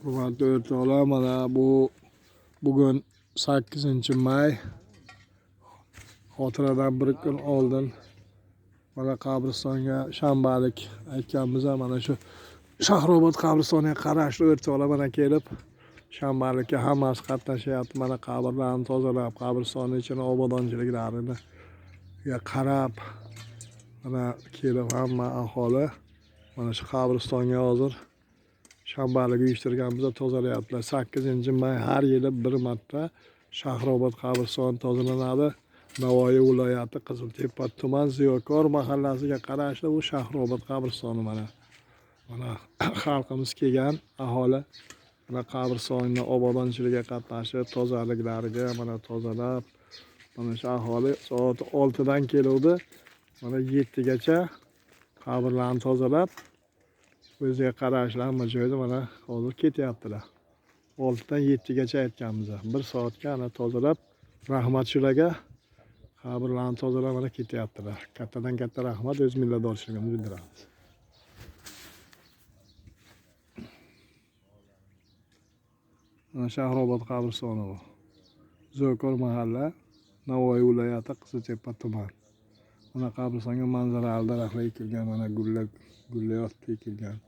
Hurmatli o'rtoqlar, mana bu bugun 8-may, xotiradan bir kun oldin mana qabristonga shanbalik aytganmiz, mana shu Shahrobod qabristoniga qarashli o'rtoqlar mana kelib shanbalikka hammasi qatnashyapti. Mana qabrlarni tozalab, qabristonni ichini obodonchiliklarini qarab mana kelib hamma aholi mana shu qabristonga hozir shanbalik uyushtirganmiz, tozalayaptilar. 8-may har yili bir marta Shahrobod qabristoni tozalanadi. Navoiy viloyati Qiziltepa tuman Ziyokor mahallasiga qarashli bu Shahrobod qabristoni mana. Mana xalqimiz kelgan, aholi mana qabristonni obodonchiligiga qatnashib, tozaliklariga mana tozalab, mana shu aholi soat 6 dan keluvdi. Mana 7 gacha qabrlarni tozalab, o'ziga qarashli hamma joyda mana hozir ketyaptilar. 6 dan 7 gacha aytganmiz. 1 soatga ana tozalab, rahmat shularga, qabrlarni tozalab mana ketyaptilar. Kattadan katta rahmat, o'z minnatdorchiligimizni bildiramiz. Mana Shahrobod qabristoni bu. Ziyokor mahalla, Navoiy viloyati, Qiziltepa tuman. Mana qabristonga manzarali daraxtlar ekilgan, mana gullar, gullayotib ekilgan.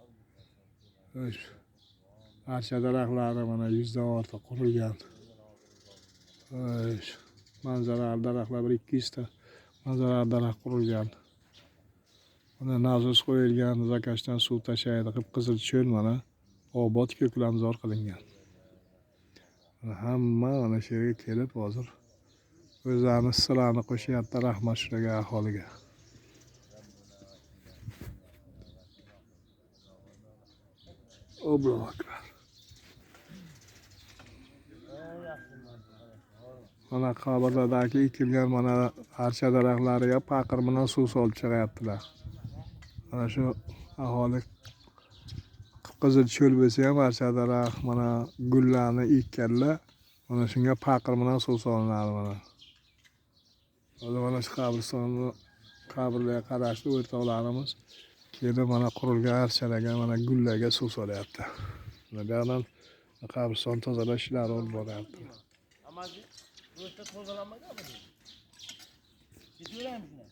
Archa daraxtlari mana 100 dan ortiq qurilgan. Manzarali daraxtlar bir 200 ta manzarali daraxt qurilgan. Mana nasos qo'yilgan, zakashdan suv tashlaydi, qip-qizil cho'l mana obod ko'klamzor qilingan. Mana hamma mana shu yerga kelib hozir o'zlarini hissalarini qo'shyapti, rahmat shularga, aholiga. Allohu akbar. Mana qabrlardagi ekilgan mana archa daraxtlariga paqir bilan suv solib chiqyaptilar. Mana shu aholi qip-qizil cho'l bo'lsa ham archa daraxt, mana gullarni ekkanlar, mana shunga paqir bilan suv solinadi mana. Hozir mana shu qabristonni qabrlarga qarashli o'rtoqlarimiz kelib mana qurilgan archalarga, mana gullarga suv solyapti. Mana bu yoqdan qabriston tozalash ishlari olib boryapti. Ama burası tozalanmadı ama. Gidiyorlar mı?